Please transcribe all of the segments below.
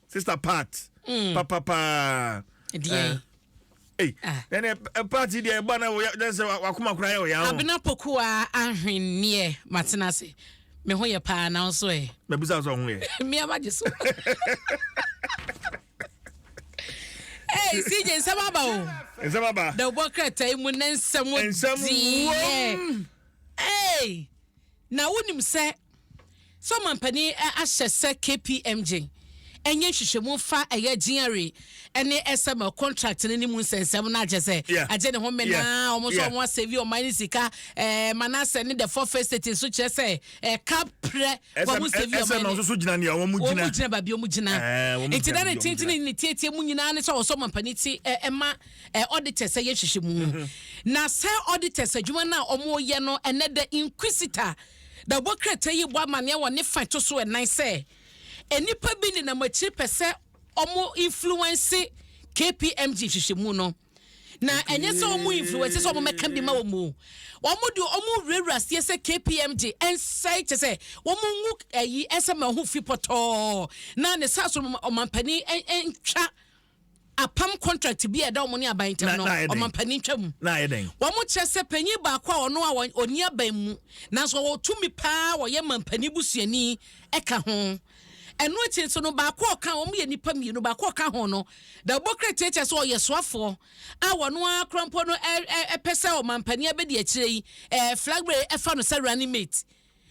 Sister Pat papapaa. Deɛ. Ei, Ah. ɛnɛ party deɛ ɛba na wɔyɛ dɛ sɛ wakoma koraa yɛ ɔya ho. Abena Pokuwa ahwenneɛ, matena ase. Me ho yɛ paa, na wo nso ɛ? Mabisa sɛ ɔho yɛ. Mmea magye so. Hey, CJ, nsɛm aba o. Nsɛm aba. Da wobɔ krataa yi mu ne nsɛm Nsɛm diiɛ. wom. Hey, na wonim sɛ ɔmampanin ahyɛ sɛ KPMG ɛnyɛ nhwehwɛmu mfa ɛyɛ GRA ɛne SML contract no ne mu nsɛnsɛm no akyɛ sɛ agye ne ho menaa wɔn nso wɔn asɛvi ɔman ne sika Manasseh ne the fourth estate nso kyerɛ sɛ ɛka prɛ wɔn sɛvi ɔman ne nso so gyina nea wɔn gyina, wɔn gyina baabi wɔn gyina. Nti na ne tenten ne tietie mu nyinaa ne sɛ wɔsɔ ɔmampanin ti ɛma auditors ɛyɛ nhwehwɛmu. Na sɛ auditors adwuma no a wɔn yɛ no, ɛnɛ the Inquisitor da bɔ krataa yi bɔ amaneɛ wɔ ne fa to so ɛnan sɛ nnipa bi nenam akyiri pɛ sɛ ɔmo influence KPMG nhwehwɛmu no, na ɛnyɛ sɛ ɔmo influence sɛ ɔmo mɛka bi ma wɔn o, wɔn de ɔmo wurawura aseɛ sɛ KPMG ɛnsɛe, kyɛ sɛ wɔn ngu ɛyi ɛsɛ ma ɛho fi pɔtɔɔ na ne sa so ɔmampanin ɛntwa apam contract bi a ɛda wɔn ne aban ntam no, ɔmampanin twa mu. Na ayɛ dɛn? Wɔn kyerɛ sɛ panyin baako a ɔno a ɔni aban mu nanso ɔwɔ tumi paa, wɔyɛ mampanin busuani ɛka ho. Ɛno akyi nso no, baako a ɔka, wɔn yɛ nipa mmienu, baako a ɔka ho no da bɔ krataa kyerɛ sɛ ɔyɛ soafoɔ a wɔn akora mpo no ɛ ɛ ɛpɛ sɛ ɔmampanin abɛdi akyire yi flag bearer ɛfa no sɛ running mate.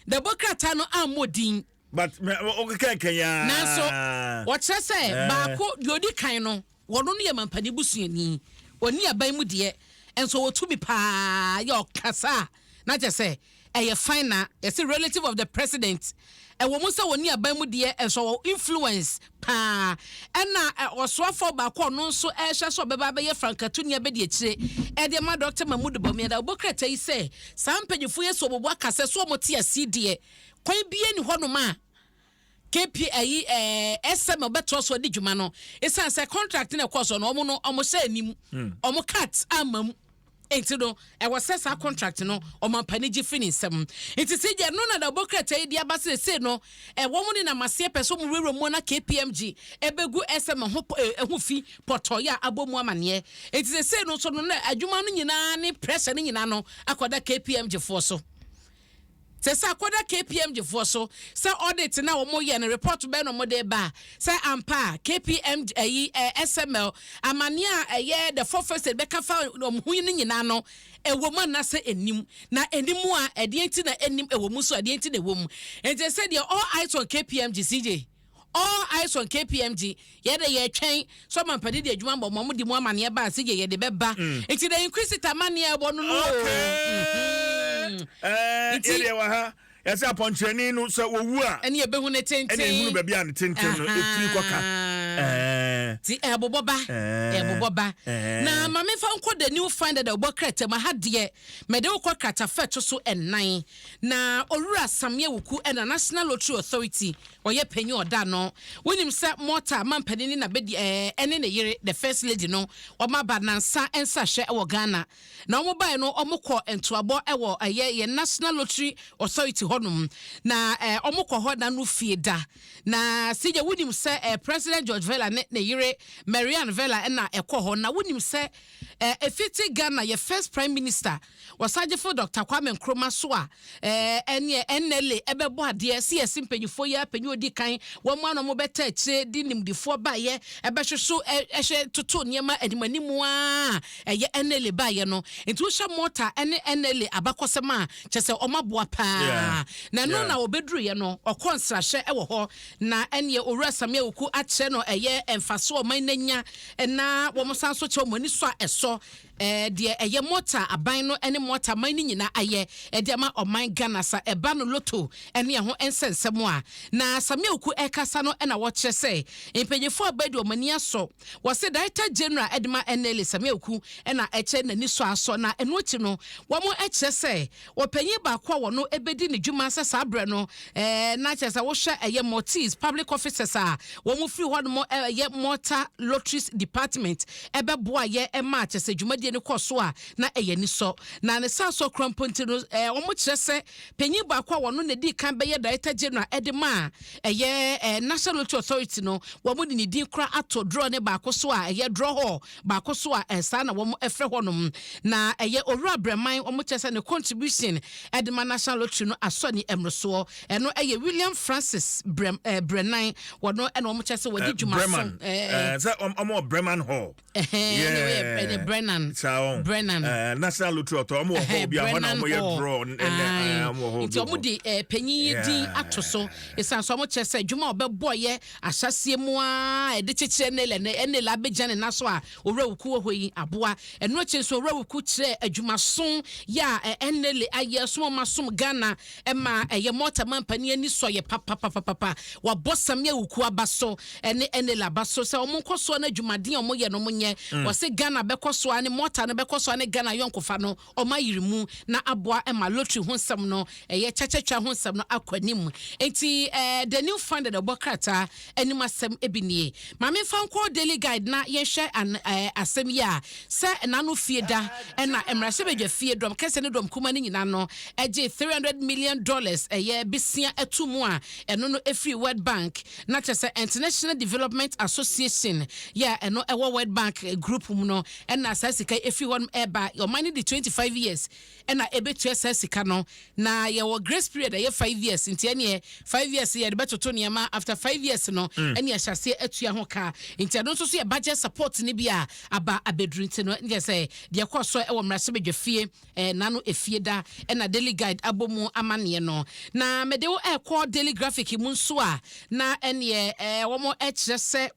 Da bɔ krataa no ammɔ din. But ɔkeka kɛn. Nanso wɔkyerɛ sɛ baako deɛ odi kan no, wɔn no yɛ mampanin busuani, ɔni aban mu deɛ, nso wɔtumi paa yɛ ɔkasa a na kyerɛ sɛ ɛyɛ fine, na yɛsɛ relative of the president. Ɛwɔ mu sɛ wɔni aban mu deɛ, nso wɔ influence paa. Ɛna ɔsoafoɔ baako ɔno nso ɛrehwɛ sɛ ɔbɛba abɛyɛ frankatoni abɛdi akyire ɛde ma Dr Mahmood Bawumia. Da ɔbɔ krataa yi sɛ saa mpanyinfoɔ yɛ sɛ ɔbɛbɔ akasɛ so ɔmo te aseɛ deɛ, kwan bie ni hɔnom a KP ayi SM ɔbɛtoa so adi dwuma no, ɛsiane sɛ contract na ɛkɔɔ so no, ɔmo no ɔmo hyɛ anim, ɔmo cut ama mu, nti no ɛwɔ sɛ saa contract no ɔmampani gye fi ne nsam. Nti sɛ gya no na da ɔbɔ krataa yi de aba sɛ sei no ɛwɔ mo ne nam aseɛ pɛ sɛ ɔmo wurawura mu na KPMG ɛbɛgu SM ho ɛho fi pɔtɔyɛ a abɔ mu amaneɛ. Nti sɛ sei no nso no, na adwuma no nyinaa ne pressure no nyinaa no akɔda KPMG foɔ so, sɛ akɔda KPMG foɔ so sɛ audit na wɔn yɛ no, report bɛn na wɔn de ba sɛ ampa a KPMG ɛyi SML amaneɛ a ɛyɛ the fourth estate bɛka fa wɔn ho no nyinaa no ɛwɔ mu anaasɛ ɛnim, na ɛnim a, ɛdeɛ nti na ɛnim, ɛwɔ mu so ɛdeɛ nti na ɛwɔ mu. Nti sɛ deɛ, all eyes on KPMG, CJ, all eyes on KPMG. Yɛde yɛtwɛn sɛ ɔmampanin de adwuma bɔ ɔmo de mu amaneɛ ba a, CJ, yɛde bɛba. Nti the Inquisitor amaneɛ ɛbɔ no. Nti yɛdeɛ wɔ ha, yɛsɛ apɔnkyerɛni no sɛ wɔwu a, ɛne yɛbɛhu ne tenten. Ɛne ehunu baabi a ne tenten no efiri kɔka. Ti ɛbobɔ ba, ɛbobɔ ba. Na maame fa nkɔ the New Finder da ɔbɔ krataa mu ha deɛ, mɛde wokɔ kratafa ɛto so ɛnan. Na Owura Samia Wuku ɛna National Lottery Authority ɔyɛ panyin ɔda no. Wonim sɛ Mɔta mampanin ne nabɛdi ɛne ne yere, the First Lady no, wɔn aba nansa nsa hwɛ ɛwɔ Ghana. Na wɔn baeɛ no, wɔn kɔ ntoabɔ ɛwɔ ɛyɛ yɛ National Lottery Authority hɔnom. Na wɔn kɔ hɔ na no fie da na sigya. Wonim sɛ President George Vela ne ne yere Marianne Vela ɛna ɛkɔ hɔ. Na wonim sɛ efiti Ghana yɛ first Prime Minister Ɔsagyefo Dr Kwame Nkrumah so a ɛneɛ NLA ɛbɛbɔ adeɛ si yɛsi mpanyinfoɔ yi apanyin odi kan wɔn mu ano wɔn bɛtɛ akyire de nimdifoɔ baayɛ ɛbɛhwehwɛ ɛhwɛ toto nneɛma anim anim a ɛyɛ NLA baayɛ no. Nti wohyɛ Mɔta ɛne NLA abakɔsɛm a, kyɛ sɛ wɔn aboa paa. Na ɛno na wɔbɛduru yɛ no, ɔkɔ nsrahyɛ ɛwɔ hɔ na ɛneɛ Owura Samia Wuku akyerɛ no ɛyɛ mfaso ɔman n'anya, na wɔn san so kyerɛ wɔn ani so a ɛsɔ deɛ ɛyɛ Mɔta aban no ne Mɔta man no nyinaa ayɛ ɛde ama ɔman Ghana sa ɛba no lotto ɛne ɛho nsɛnsɛm a. Na Samia Wuku ɛkasa no, ɛna wɔkyerɛ sɛ mpanyinfoɔ a bɛdi wɔn ani asɔ. Wɔsɛ Director General ɛde ma NLA, Samia Wuku, ɛna ɛkyerɛ n'ani so asɔ. Na ɛno akyi no, wɔn ɛkyerɛ sɛ ɔpanyin baako a wɔno ɛbɛdi ne dwuma sɛ saa berɛ no na kyerɛ sɛ wohwɛ ɛyɛ Maltese public officers a wɔn firi hɔ nom, ɛyɛ Malta Lotteries Department ɛbɛboa yɛ ɛma kyerɛ sɛ dwumadie. dwumadie no kɔ so a na ɛyɛ anisɔ. Na ne sansɔ kora mpo nti no, wɔn kyerɛ sɛ panyin baako a wɔno na di kan bɛyɛ Director General ɛde ma a ɛyɛ National Lottery Authority no, wɔn de ne din kora ato draw ne baako so a ɛyɛ draw hall baako so a saa na wɔn ɛfrɛ hɔnom, na ɛyɛ Owura Brɛman. Wɔn kyerɛ sɛ ne contribution ɛde ma National Lottery no asɔ ne mmorosoɔ. Ɛno ɛyɛ William Francis Brɛm Brɛnan. Wɔno ɛna wɔn kyerɛ sɛ wɔde dwuma so Breman. Sɛ ɔmo wɔ Breman Hall. Ɛhɛn, ɛne Brennan. Saa wɔn. Brennan. National Lottery ɔtɔ ɔmo wɔ hall bi a hɔ na ɔmo yɛ draw ɛnɛ ɔmo wɔ hall nti bi wɔ ɔmo hɔ. De panyin yi din ato so esan so ɔmo kyerɛ sɛ adwuma a ɔbɛbɔ yɛ ahyɛseɛ mu a ɛde kyekyere NLA ne NLA abɛgya ne nan so a Owura Wuku wɔ hɔ yi aboa. Ɛno akyi nso, Owura Wuku kyerɛ adwumaso yɛ a NLA ayɛ som ɔmo asom Ghana ɛma ɛyɛ mɔta mampanin ani sɔ yɛ papapapapa. Wabɔ Samia Wuku aba so ɛne NLA aba so sɛ ɔmo nkɔ soɔ no, adwumaden a ɔmo yɛ no, ɔmo nyɛ. Wɔsi Ghana bɛkɔ so a ne mɔta no bɛkɔ so a ne Ghana yɔnkofa no ɔmo ayiri mu na aboa ɛma lottery ho nsɛm no, ɛyɛ kyɛkyɛtwa ho nsɛm no akɔ anim. Nti The New Fund ɛbɔ krataa anim asɛm ebi nie. Maame, nfa nkɔ Daily Guide na yɛhwɛ an asɛm yi a sɛ n'ano fie da ɛna mmarahyɛbadwa fie dɔm kɛse ne dɔm kuma no nyinaa no ɛgye $300 million ɛyɛ besia ɛto mu a ɛno no efiri World Bank, na kyerɛ sɛ International Development Association yɛ a ɛno ɛwɔ World Bank group mu no ɛna saa sika efiri hɔ nom ɛba. Ɔman no de 25 years ɛna ɛbɛtua saa sika no, na yɛwɔ grace period ɛyɛ 5 years. Nti ɛneɛ 5 years yɛde bɛtoto nneɛma. After 5 years no ɛne ɛhyɛ aseɛ atua ho ka. Nti ɛno nso so yɛ budget support ne bi a aba abɛduru. Nti no nyɛ sɛ deɛ kɔ so ɛwɔ mmarahyɛbadwa fie n'ano efie da ɛna Daily Guide abɔ mu amanneɛ no. Na mede wo ɛkɔ Daily Graphic mu nso a, na ɛneɛ wɔn ɛkyerɛ sɛ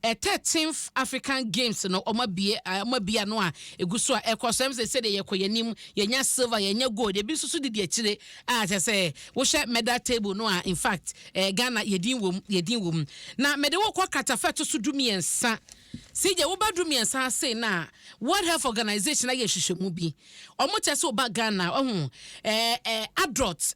13th African Games no ɔmo abie ano a egu so a ɛkɔ so. Ɛm sɛ sɛdeɛ yɛkɔ yɛnim, yɛnya silver, yɛnya gold, ebi nso so didi akyire a kyerɛ sɛ wohyɛ medal table no a, in fact Ghana yɛdin wom, yɛdin wom. Na mɛde wokɔ katafa ɛto so 13. Sigye woba 13 ase na World Health Organization ayɛ nhwehwɛmu bi. Ɔmo kyerɛ sɛ woba Ghana, ɔho ɛɛ ɛɛ adult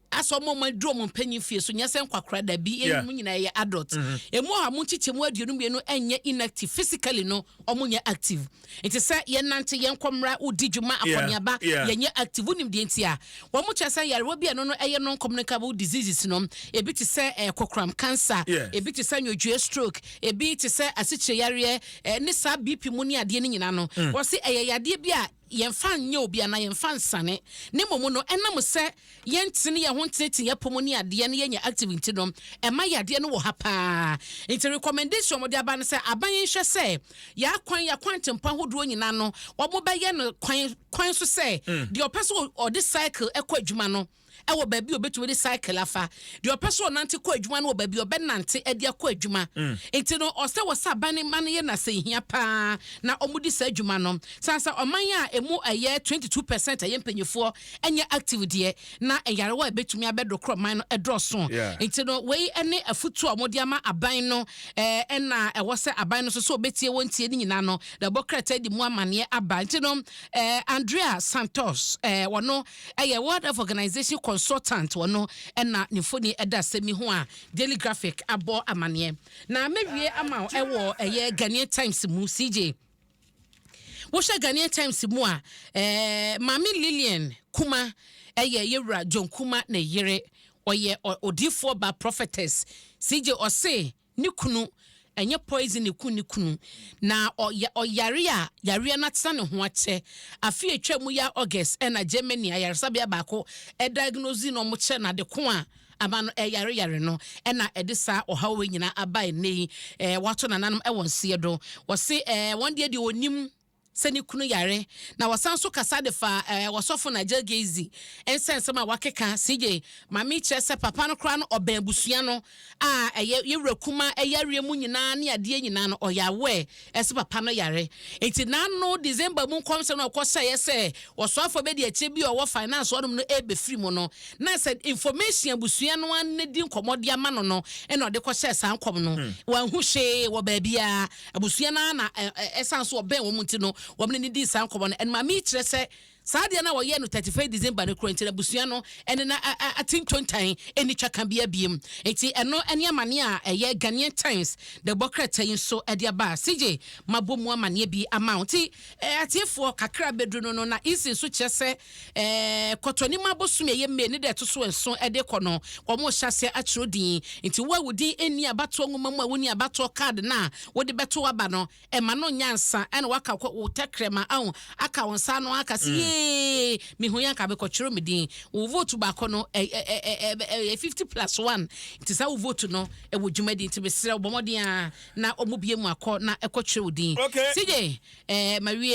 asɔ ɔmo aduru ɔmo mpanyin fie so, nyɛ sɛ nkwakora dabi. Emu nyinaa yɛ adult. Emu a mo nkyekyɛ mu 22 ɛnyɛ inactive physically no, ɔmo nyɛ active. Nti sɛ yɛnante, yɛn nkɔmra, wodi dwuma, akɔneaba, yɛnyɛ active. Wonim deɛ nti a wɔn mo kyerɛ sɛ yarewa bi a ɛno no ɛyɛ non communicable diseases no, ebi te sɛ kokoram cancer, ebi te sɛ nwodwoe stroke, ebi te sɛ asikyire yareɛ, ne saa BP mu ne adeɛ no nyinaa no, wɔsi ɛyɛ yadeɛ bi a yɛmfa nyɛ obi anaa yɛmfa nsane ne mmom no, ɛnam sɛ yɛntene yɛn ho ntenetene yɛ pɔm ne adeɛ no, yɛnyɛ active nti no, ɛma yadeɛ no wɔ ha paa. Nti recommendation a wɔde aba no sɛ aban nhwɛ sɛ yɛakwan yɛakwan ntempɔ ahodoɔ nyinaa no, wɔn bɛyɛ no kwan kwan so sɛ deɛ ɔpɛ sɛ ɔde cycle ɛkɔ adwuma no, ɛwɔ baabi a obetumi de cycle afa, deɛ ɔpɛ sɛ ɔnante kɔ adwuma no, wɔ baabi a ɔbɛnante ɛde akɔ adwuma. Nti no ɔsɛ wɔ sɛ aban ne ma no yɛ n'asɛ hia paa na ɔmo di saa adwuma no san sɛ ɔman a emu ɛyɛ 22% ɛyɛ mpanyinfoɔ ɛnyɛ active deɛ, na ɛyarewa a ebetumi abɛdo korɔ ɔman no ɛdɔɔso. Nti no wei ɛne afutuo a wɔde ama aban no ɛna ɛwɔ sɛ aban no nso so obetie wɔn tie ne nyinaa no na ɛbɔ krataa di mu amaneɛ aba. Nti no Andrea Santos, wɔno ɛyɛ World Health Organization consultant, wɔno ɛna ne mfoni ɛda asɛm yi ho a Daily Graphic abɔ amaneɛ. Na mɛwie ama wo ɛwɔ ɛyɛ Ghanaian Times mu. CJ, wohwɛ Ghanaian Times mu a, Maame Lillian Kuma ɛyɛ yɛwura John Kuma ne yere. Ɔyɛ odiifoɔ ba, prophetess. CJ, ɔse ne kunu ɛnyɛ poison ne kun ne kunu na ɔyɛ ɔyare a yareɛ no atena ne ho akyɛ. Afe atwa mu yɛ August ɛna Germany ayaresabea baako ɛdiagnose na ɔmo kyɛ na de ko a ama no ɛyareyare no ɛna ɛde saa ɔhaw wei nyinaa aba. Ɛnɛ yi wato nananom ɛwɔ nseɛ do. Wɔse wɔn deɛ onim sɛ ne kunu yare na wɔsan so kasa de fa wɔsɔfo Nigel Gaisie nsɛnsɛm a wakeka. CJ, maame kyerɛ sɛ papa no koraa no ɔbɛn abusua no a ɛyɛ yɛwura Kuma ɛyareɛ mu nyinaa ne adeɛ nyinaa no, ɔyɛ aware ɛsɛ papa no yare. Nti n'ano December mu nkɔmsɛm no ɔkɔhyɛeɛ sɛ wɔsoafoɔ bɛdi akyire bi a ɔwɔ finance hɔnom no ɛbɛfiri mu no, na sɛ information abusua no ano di nkɔmmɔ de ama no ɛna ɔde kɔhyɛɛ saa nkɔm no. Wanhu hwee wɔ baabiara. Abusua no ara na ɛsan so ɔbɛn wɔn nti no, wɔn ne ne di saa nkɔmmɔ no. Ɛno maame yi kyerɛ sɛ Saa adeɛ no a wɔyɛɛ no 31 December no kura nti na abusua no ɛne na ate ntontan ɛni twaka bi abiem. Nti ɛno ɛne amaneɛ a ɛyɛ Ghanaian Times de bɔ krataa yi nso ɛde aba. CJ, mabɔ mu amaneɛ bi ama wo. Nti atiefoɔ, kakra bɛduru no na EC nso kyerɛ sɛ kɔtɔnim abosom ɛyɛ May ne deɛ ɛto so 7 ɛde kɔ no, wɔn hyɛ aseɛ atwerɛ din. Nti wo a wo din ɛnni abatoɔ nwoma mu a wonni abatoɔ card no a wode bɛto aba no, ɛma no nyansa ɛna waka wo tɛkrɛma ahu aka wo nsa no aka sɛ yee, mehu yɛ anka bɛkɔtwerɛ me din. Wo vote baako no ɛyɛ 50 plus 1, nti saa wo vote no ɛwɔ dwumadi. Nti mesrɛ wo, bɔ mmɔden a na ɔmo bie mu akɔ na ɛkɔtwerɛ wo din. CJ, mawie.